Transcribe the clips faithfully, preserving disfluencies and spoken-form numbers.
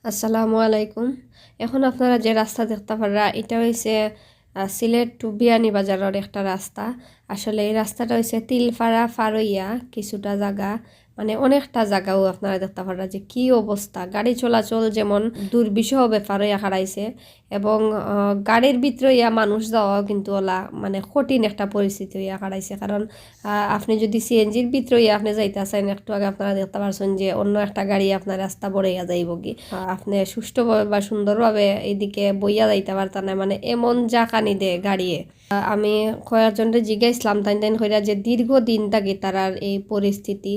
আসসালামু আলাইকুম। এখন আপনারা যে রাস্তা দেখতা পাররা, ইটা অইছে, আহ, সিলেট to বিয়ানীবাজারর একটা রাস্তা। আসলে এই রাস্তাটা অইছে তিলপাড়া পার অইয়া কিছুটা জাগা, মানে অনেকটা জাগাও আপনারা দেখতা পাররা যে কি অবস্থা। গাড়ি চলাচল যেমন দুর্বিষহ ব্যাপার অইয়া খাড়াইছে, এবং, আহ, গাড়ির ভিতরে ইয়া মানুষ যাওয়াও কিন্তু ওলা মানে কঠিন একটা পরিস্থিতি অইয়া খাড়াইছে। কারণ, আহ, আপনি যদি সিএনজির ভিতরে ইয়া আপনি যাইতা চাইন, একটু আগে আপনারা দেখতা পারছইন যে অন্য একটা গাড়ি আপনার রাস্তা বড়াইয়া যাইবোগি। আহ, আপনি সুষ্ঠুভাবে বা সুন্দরভাবে এইদিকে বইয়া যাইতা পারতা না, মানে এমন জাকানি দে গাড়িয়ে। আহ, আমি কয়েকজনরে জিগাইছিলাম, তাইন তাইন কইরা যে দীর্ঘদিন থাকি তারার এই পরিস্থিতি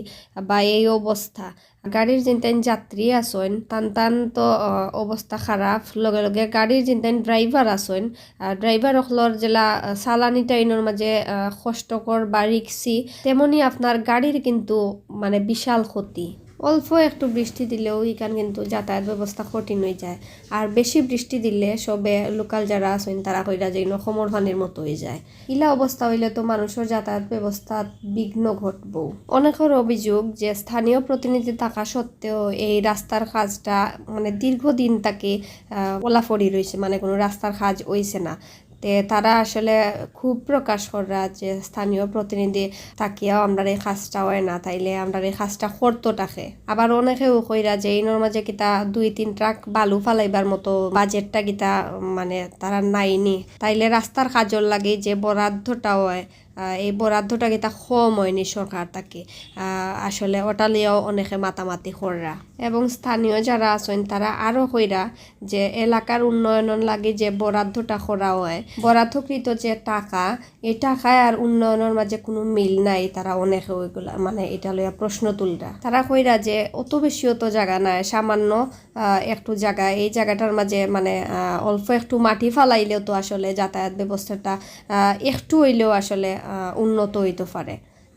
বা এই অবস্থা। গাড়ির যেন তাইন যাত্রী আছইন, তান তান তো, আহ, অবস্থা খারাপ। লগে লগে গাড়ির যেন তাইন ড্রাইভার আছইন, আহ, ড্রাইভার অকলর যেলা, আহ, চালানিটা ইনোর মাঝে, আহ, কষ্টকর বা রিক্সি, তেমনি আপনার গাড়ির কিন্তু মানে বিশাল ক্ষতি। অল্প একটু বৃষ্টি দিলেও ইখান কিন্তু যাতায়াত ব্যবস্থা কঠিন অইযায়। আর বেশি বৃষ্টি দিলে সবে লোকাল যারা আছইন তারা কইরা যে ইনো কমর পানির মতো অইযায়। ইলা অবস্থা অইলে তো মানুষর যাতায়াত ব্যবস্থাত বিঘ্ন ঘটবো। অনেকর অভিযোগ যে স্থানীয় প্রতিনিধি থাকা সত্ত্বেও এই রাস্তার কাজটা মানে দীর্ঘদিন থাকি, আহ, ওলা পড়ি রইছে, মানে কোনো রাস্তার কাজ অইছে না। তে তারা আসলে ক্ষোভ প্রকাশ কররা যে স্থানীয় প্রতিনিধি থাকিয়াও আমরার এই কাজটা অয় না, তাইলে আমরার এই কাজটা করতো টাকে। আবার অনেকেও কইরা যে ইনোর মাঝে কিতা দুই তিন ট্রাক বালু ফালাইবার মতো বাজেটটা কিতা মানে তারার নাইনি, তাইলে রাস্তার কাজর লাগি যে বরাদ্দটা অয়, আহ, এই বরাদ্দটা কিতা কম অয়নি সরকার থাকি। আহ, আসলে ওটা লইয়াও অনেকে মাতামাতি কররা, এবং স্থানীয় যারা আছইন তারা আরও কইরা যে এলাকার উন্নয়নর লাগি যে বরাদ্দটা করা অয়, বরাদ্দকৃত যে টাকা, এই টাকায় আর উন্নয়নর মাঝে কোনো মিল নাই। তারা অনেকে ওইগুলা মানে এটা লইয়া প্রশ্ন তুলরা। তারা কইরা যে অত বেশিও তো জাগা নাই, সামান্য, আহ, একটু জাগা, এই জাগাটার মাঝে মানে, আহ, অল্প একটু মাটি ফালাইলেও তো আসলে যাতায়াত ব্যবস্থাটা, আহ, একটু অইলেও আসলে, আহ, উন্নত অইতো পারে।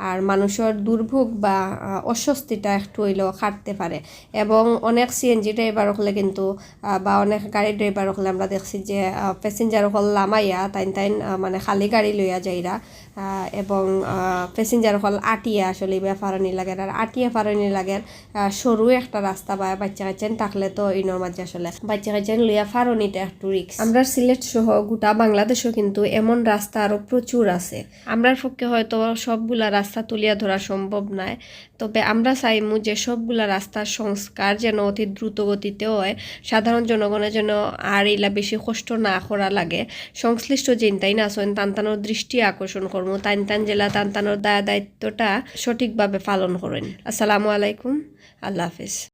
আর মানুষর দুর্ভোগ বা, আহ, অস্বস্তিটা একটু অইলেও কাটতে পারে। এবং অনেক সিএনজি ড্রাইভার অকলে কিন্তু, আহ, বা অনেক গাড়ি ড্রাইভার অকলে আমরা দেখছি যে, আহ, প্যাসেঞ্জার অকল লামাইয়া তাইন তাইন, আহ, মানে খালি গাড়ি লইয়া যাইরা, আহ, এবং, আহ, প্যাসেঞ্জার অকল আটিয়া আসলে ইবা ফারনি লাগের। আর আটিয়া ফারনি লাগের, আহ, সরু একটা রাস্তা বা বাচ্চা কাচ্চাইন থাকলে তো ইনোর মাঝে আসলে বাচ্চা কাচ্চাইন লইয়া ফারনিটা একটু রিস্ক। আমরার সিলেট সহ গোটা বাংলাদেশও কিন্তু এমন রাস্তা আরো প্রচুর আছে। আমরার পক্ষে হয়তো সবগুলা রাস্তা তুলিয়া ধরা সম্ভব নায়, তবে আমরা চাইমু যে সবগুলা রাস্তার সংস্কার যেন অতি দ্রুত গতিতে অয়, সাধারণ জনগণে যেন আর ইলা বেশি কষ্ট না করা লাগে। সংশ্লিষ্ট যেন তাইন আছইন, তান তানর দৃষ্টি আকর্ষণ করমু, তাইন তান যেলা তান তানর দায় দায়িত্বটা সঠিকভাবে পালন করইন। আসসালামু আলাইকুম, আল্লাহ হাফিজ।